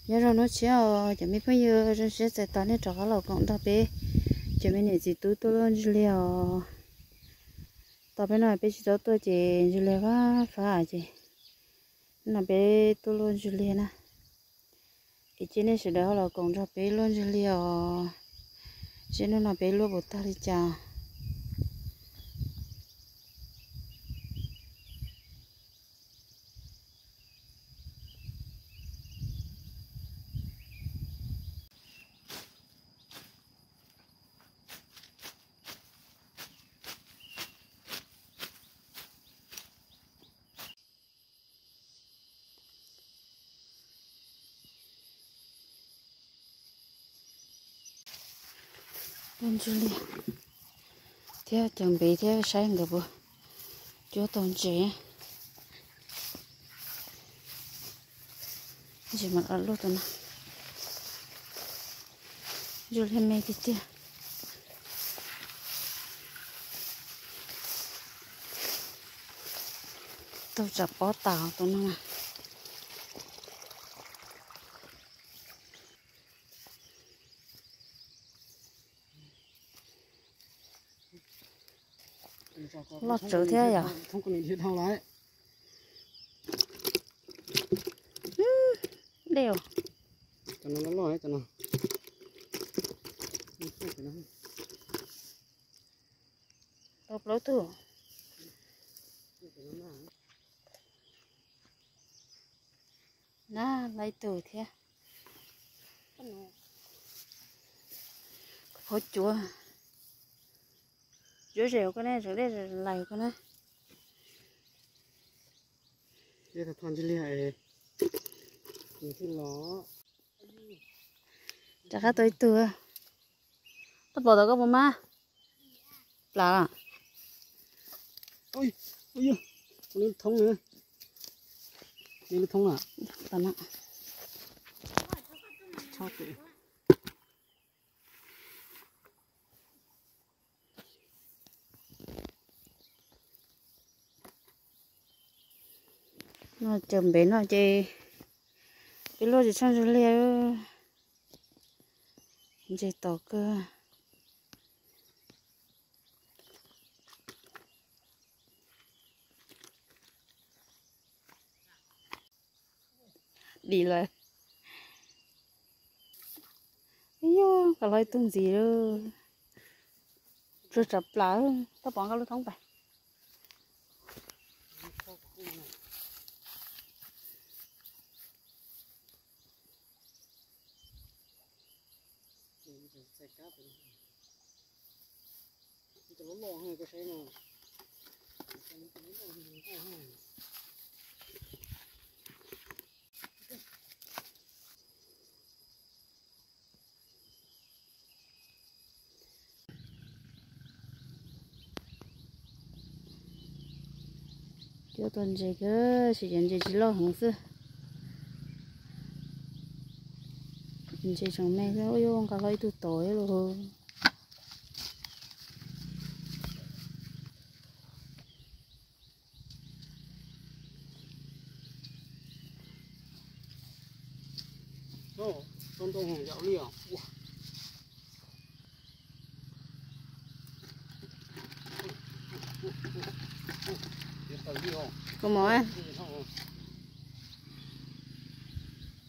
Nyob zoo hnub tshiab os cov me phooj ywg, zoo siab txais tos nej rov qab los koom nrog peb cov me niam txiv tub tuaj luaj ntsuag liag os. Tos peb no peb tsis tau tuaj ces ntsuag liag fab fab ces hnub no peb tuaj luaj ntsuag liag na. Es cia nej sawv daws ho los koom nrog peb luaj ntsuag liag os. Seb hnub no peb luaj puas tag li cas. Ua ntsuag liag thiab, caws npev thiab saib nkawd puas cuab tau ntses. Ntses mas los luaj tus no, ntsuag liag me tiag tiag. Tau tsam pob tas tus no. Loj tsawv thiab yom. Dej. Tau plaub tug. Na, laib tug thiab. Phauj cuav. Cuav zem koj ne, zem dej lais koj na. Rov qab tau ib tug. Tau pom tau koj puas mas? Plam. Thoob na. Tam na. No caws npev no ces peb luaj tsis tshaj ntsuag liag. Ntses tom kawg. Dim lawm. Yog, nqa los ib tug ntxiv lawm. Tsuag tsav plaws, tau pom nqa lub thoob pais. Cuab tau ntses kawg, tab sis cov ntses tsis loj heev xwb. Ntses tseem me xwb, yuav nqa los ib tug tod thiab lauj. Kaus mom,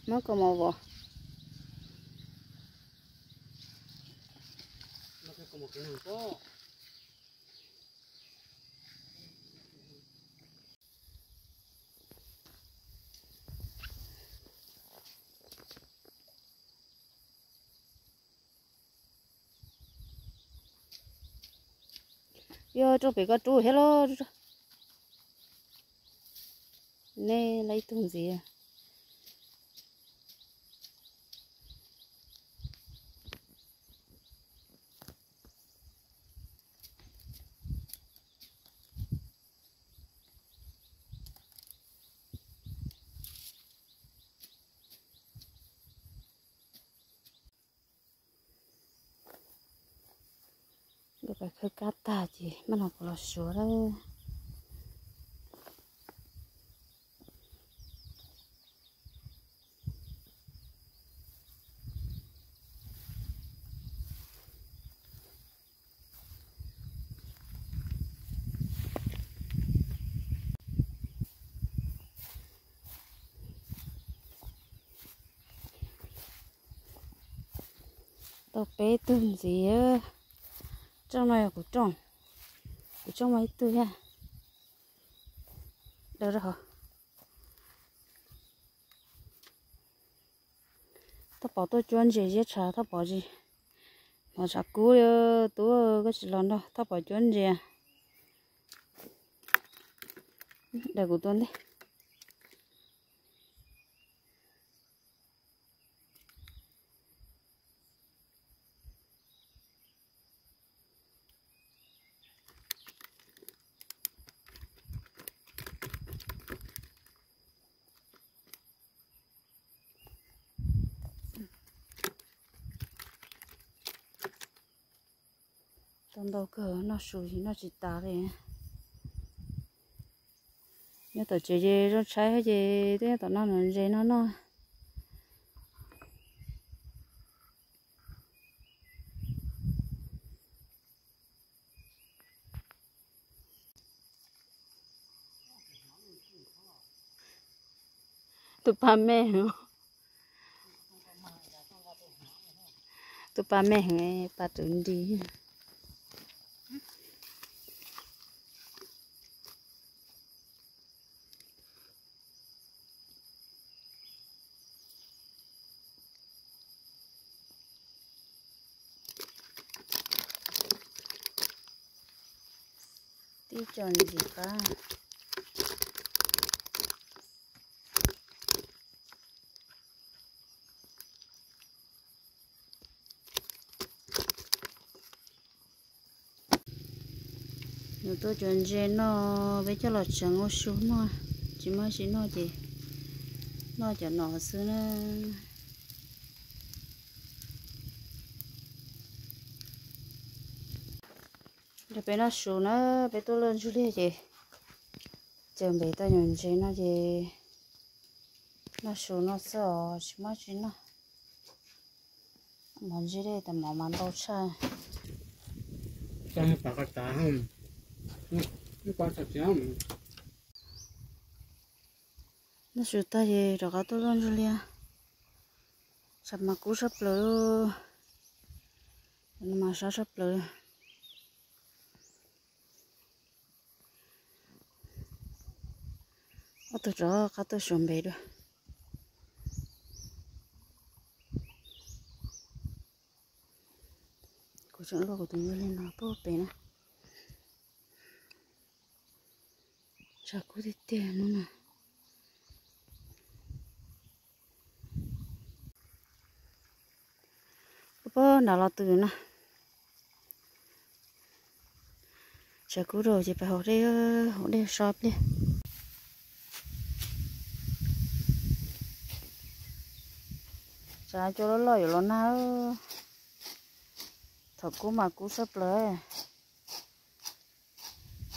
muab kaus mom vov. Yuav rau pem koj rub thiab lauj. Nej laib ib tug ntxiv. Nkawd pais khawb kab tag ces maj mam los suav lawm. Tau peb tug ntxiv. Rooj no yog kuv rooj, kuv rooj mas ib tug thiab. Daws rau hauv. Thaj Pov tuaj cuab ntses ziab tshav, Thaj Pov tsis hnov tshav kub li. Tub, koj tsis los nrog Thaj Pov cuab ntses. Daws kuv tua ntej. Tau ntau kawg, noj su noj tsis tas li. Nyob tom tsev ces zoo tshaib ces twb nyob tom no noj ntses no noj. Tus paj me heev, tus paj me heev, paj rwv nti. Tib co ntxim qab. Nws tuaj cuab ntses no, peb coj los tseev ua su noj, tsis muaj tsis noj ces noj cov no xwb na. Nrog peb noj su na, peb tuaj luaj ntsuj liaj ces caws npem tau nyuag ntses no ces noj su noj xwb os, tsis muaj tsis noj. Mov ntsis dej tas mov mas ntau tshaj. Noj su tag ces rov qab tuaj luaj ntsuj liaj. Tshav mas kub sab plaws, mas sab sab plaws. Ob tug rov qab tuaj suav npem dua. Kuv tseem luaj kuv tus nyuj li no pub pem na. Tshav kub tiag tiag hnub no. Pab nram los twm na. Tshav kub rau ces pab haus dej, haus dej so pliag. Tsam cua loj loj yuav los nag. Thaum kub mas kub sab plaws.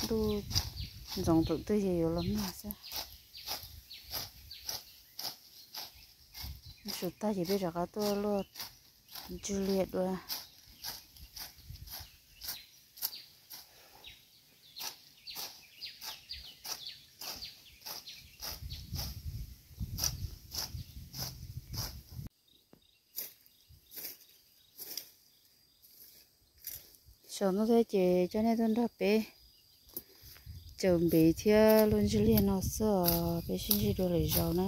Ntuj ntxoov tus twg ces yuav los nag xwb. Su tag ces peb rov qab tuaj luaj ntsuj liaj dua. Saum no thiab ces coj nej tuaj nrog peb caws npem thiab luaj ntsuj liaj no xwb os, peb sib ntsib dua lwm zaus na.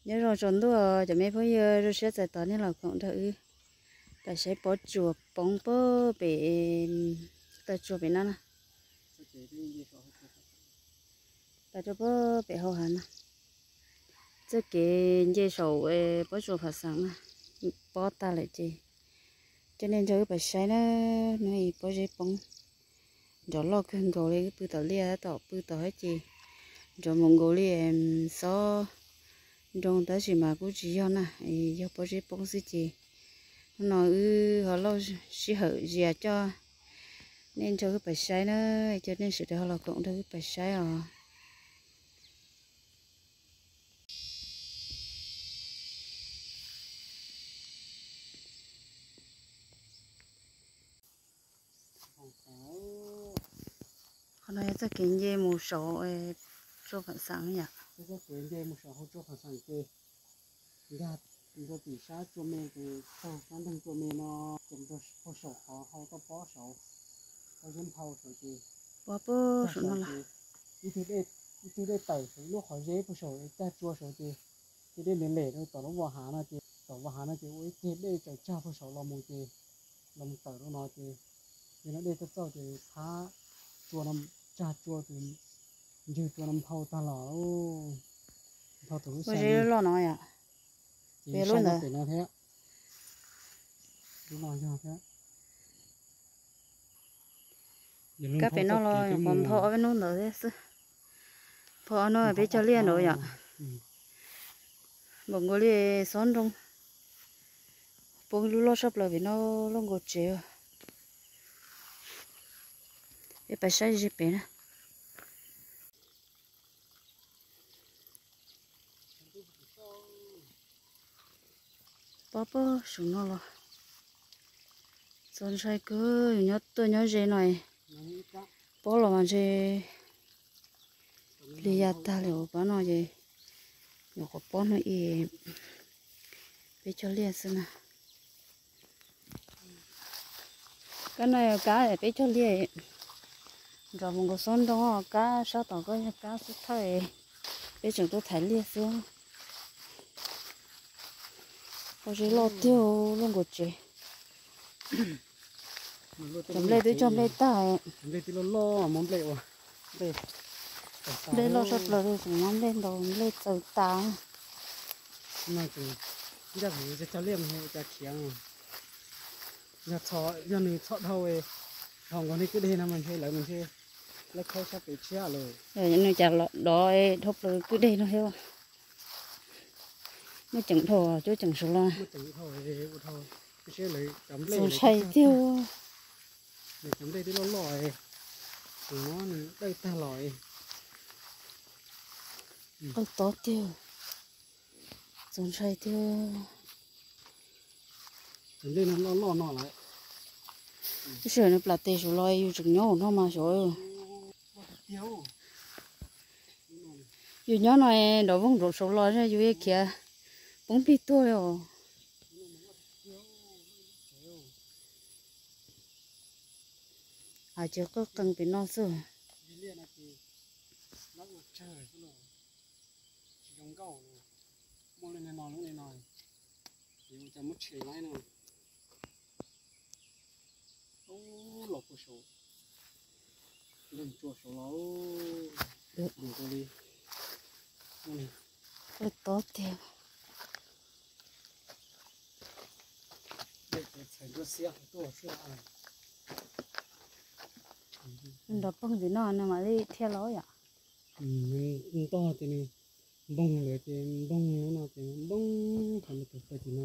Nyob zoo tsaus ntuj cov me phooj ywg, zoo siab txais tos nej los koom nrog wb pais saib pob tsuas poob pem taw tsua pem no na. Pais rau pem hau hav na. Txoj kev nce saum pob tsuas phav xeem na, pob tag lawm ces coj nej nrog wb pais saib na. Hnub ib pob zeb poob nrov loj kawg nkaus li, wb pw tom liaj tab tom pw tom hab ces nrov mus nkaus li xob nroo tab sis mas kuj tsis yog na, yog pob zeb poob xwb ces hnub no wb ho lauj sij hawm zias coj nej nrog wb pais saib na, coj nej sawv daws ho los koom nrog wb pais saib os. No yog txoj kev nce mus saum tsua pam xeem yom. Txoj kev nce mus saum hauv tsua pam xeem ces nkag ntua tim sab tsua me ces taug sab nteeg tsua me no ces mus rau puag saum qhov hau toj pob saud, toj zeb nphau saud ces, puag saum no los, ib tug dej tawm saum lub qhov zeb puag saum cag tsua saud ces, ces dej lem lem rau tom lub vos hav no ces tom vos hav no ces ua ib ceg dej tsaws tsag puag saud los mus ces los mus tawm rau no ces, ces no dej txaus txaus ces thab tsua no, tsag tsua ces ntswg tsua no nphau tag los, nphau tus lub xya loj no yom. Ces lub ntawd pem no thiab, lub no yog thiab. Kab pem no los qhov nphau ob peb hnub ntawd thiab xwb. Nphau ob hnub peb cog liaj nraud yom. Npaum nkaus li xob nroo. Poob lub loj saj plaws pem no, loj nkaus tsev. Peb pais saib ze pem na. Pob pob saum no los txaus ntshai kawg, yus nyob tuaj nyob ze no, pob los mas ntshe li ya tag li. Ua pob no ces nyuam qhuav pob hnub ib peb cog liaj xwb na. Kab no yog kab peb cog liaj, nrov mus nkaus xob nroo, kab sab tom koj yog kab xub thawj, peb tseem tuaj thaiv liaj xwb. Pob zeb loj tiag, loj nkaus tsev. Cov nplej twb cog nplej tag. Nplej tib loj loj muab nplej ua, nplej loj saj plaws li, tseem muab nplej ntaus nplej txaws tas. No ces ncaj vim cog liaj mas ua cas khiav. Yog, yog nws txhob dhau, dhau nkaus nej kwj deg no mas ntshe lawv mas ntshe lawv khaub sab pem tshiab lawm. Nws cas los dov dhau plaws kwj deg no thiab. Muaj ceem dhau, cuab ceem saud los. Txaus ntshai tiag. Nws cov nplej twb loj loj, tus no nws dawj tag los. Qawj tob tiag. Txaus ntshai tiag. Cov nplej no loj loj no lawm. Tab sis nws plam tes saud los yus tseem nyob hauv no mas xyov. Yus nyob no nrov voog nraum saud los yus khiav poob plig tuag li os. Ces qawj qees pem no xwb. Ub, los puag saud, nrog tsua saud los, nrog li, qawj tob tiag. Nrov poog tim no nws mam li thiaj los yom. Ntog ces nws npoog lawm ces npoog lub no ces npoog thaum nws tawm plaws tim no,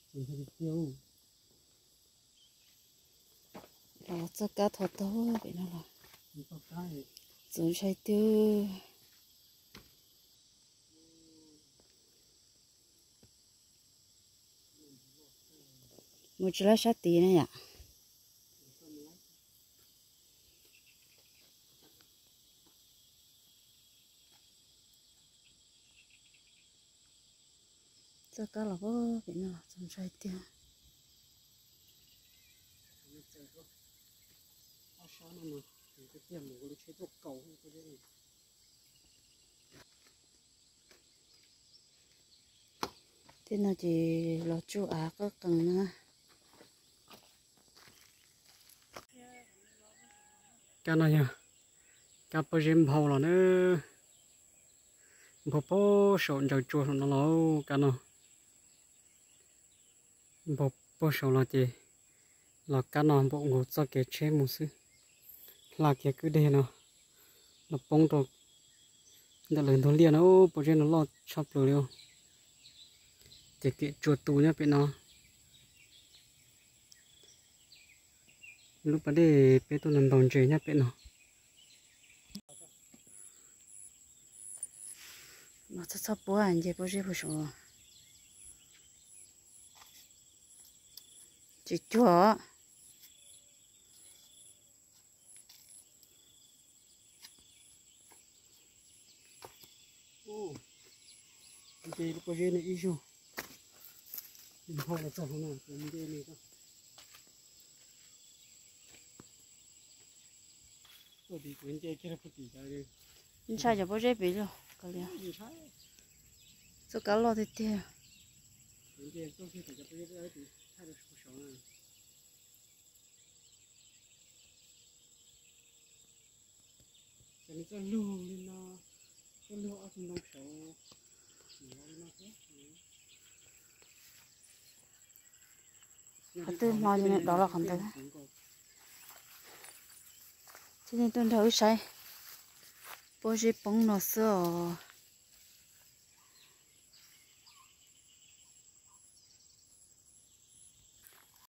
txaus ntshai tiag tiag. Los txoj kab thov tau pem no los txaus ntshai tiag. Mus tsis laib sab tid na yom. Txoj kab los pem no txaus ntshai tiag. Tej no ces los tsuj av qawj qees na. Kab no yog kab pob zeb nphau los na. Nphau puag saum ntsaws tsua saum no los kab no. Nphau puag saum los ces los kab no npaum nkaus txoj kev tsheb mus xwb. Hla kiag kwj deg no los poob rau ntawm lawv ntug liaj no, pob zeb no loj tshaj plaws li. Ces kem tsua tu nyob pem no. Lub pas dej peb tuaj ntaus ntses nyob pem no. No txhob txhob puab nce pob zeb puag saud. Tsis cuag. Pob zeb no ib zaug, nphau los txog hauv no, kuv nce li ko. Tuaj tid kuv nce kiag rau puag tim cov, ntshai cov pob zeb pem los kav liam, ntshai, txoj kab loj tiag tiag. Kuv nce tuaj kiag tim cov pob zeb dawb dawb tid thaij rau saum na. Ces nws txoj lug li no, txoj lug ob tug ntoo saud, nws li no thiab. Qhov twg hmo ces nws dov los qhov ntawd. Thiaj li tuaj nrog wb saib pob zeb poob no xwb os.